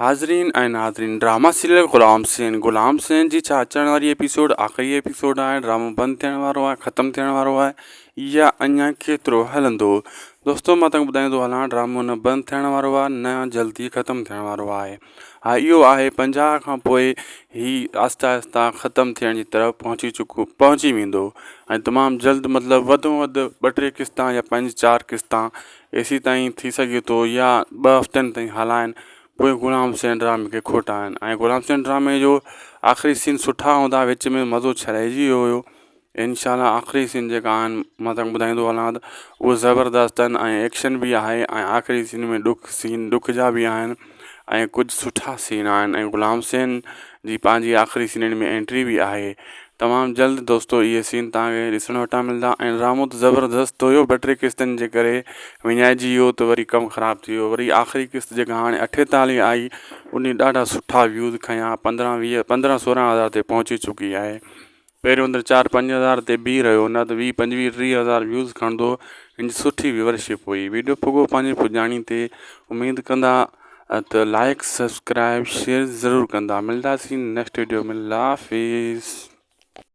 حاضرين ۽ ناظرين drama serial Ghulam Hussain Ghulam Hussain جي ڇا اچڻ واري ايپيسوڊ آخري ايپيسوڊ آهي ڊرامو بند ٿيڻ وارو آهي ختم ٿيڻ وارو آهي يا اڃا ڪيترو هلندو دوستو مان تنهن ٻڌائيندو هلان ڊرامو نه بند ٿيڻ وارو آهي نه جلدي ختم ٿيڻ وارو آهي ها اهو آهي 50 کان پوء هي آهستي آهستي ختم ٿيڻ جي طرف پهچي چڪو پهچي ويندو ۽ تمام جلد مطلب وڌ ۾ وڌ ٻه ٽي قسطا يا پنج چار قسطا ايسي تائين ٿي سگهي ٿو يا ٻه هفتن تائين هلائن پوء غلام حسين ڊرامي کي کوٽائن ۽ غلام حسين ڊرامي جو آخري سين سٺا هوندا وچ ۾ مزو ڇڏائجي ويو هيو انشاء الله آخري سين جيڪا آهن مان توهان کي ٻڌائيندو هلان ته اهي زبردست آهن ۽ ايڪشن به آهي ۽ آخري سين ۾ ڏک سين ڏک جا به آهن ۽ ڪجهه سٺا سين آهن ۽ غلام حسين جي پنهنجي آخري سينن ۾ انٽري به آهي تمام جلد دوستو اهي سين توهان کي ڏسڻ وٽان ملندا ۽ ڊرامو ته زبردست هيو ٻه ٽي قسطن جي ڪري وڃائجي ويو ته وري ڪم خراب ٿي ويو وري آخري قسط جيڪا هاڻي 48 آئي انهي ڏاڍا سٺا ويوز کنيا 15 20 15 16 هزار تي پهچي چڪي آهي پهريون ته چار پنج هزار تي بيهي رهيو نه ته 20 25 30 هزار ويوز کڻندو هن جي سٺي ويورشپ هئي ويڊيو پڳو پنهنجي پڄاڻي تي اميد ڪندا ته لائڪ سبسڪرائب شيئر ضرور ڪندا ملداسين نيڪسٽ ويڊيو ۾ الله حافظ.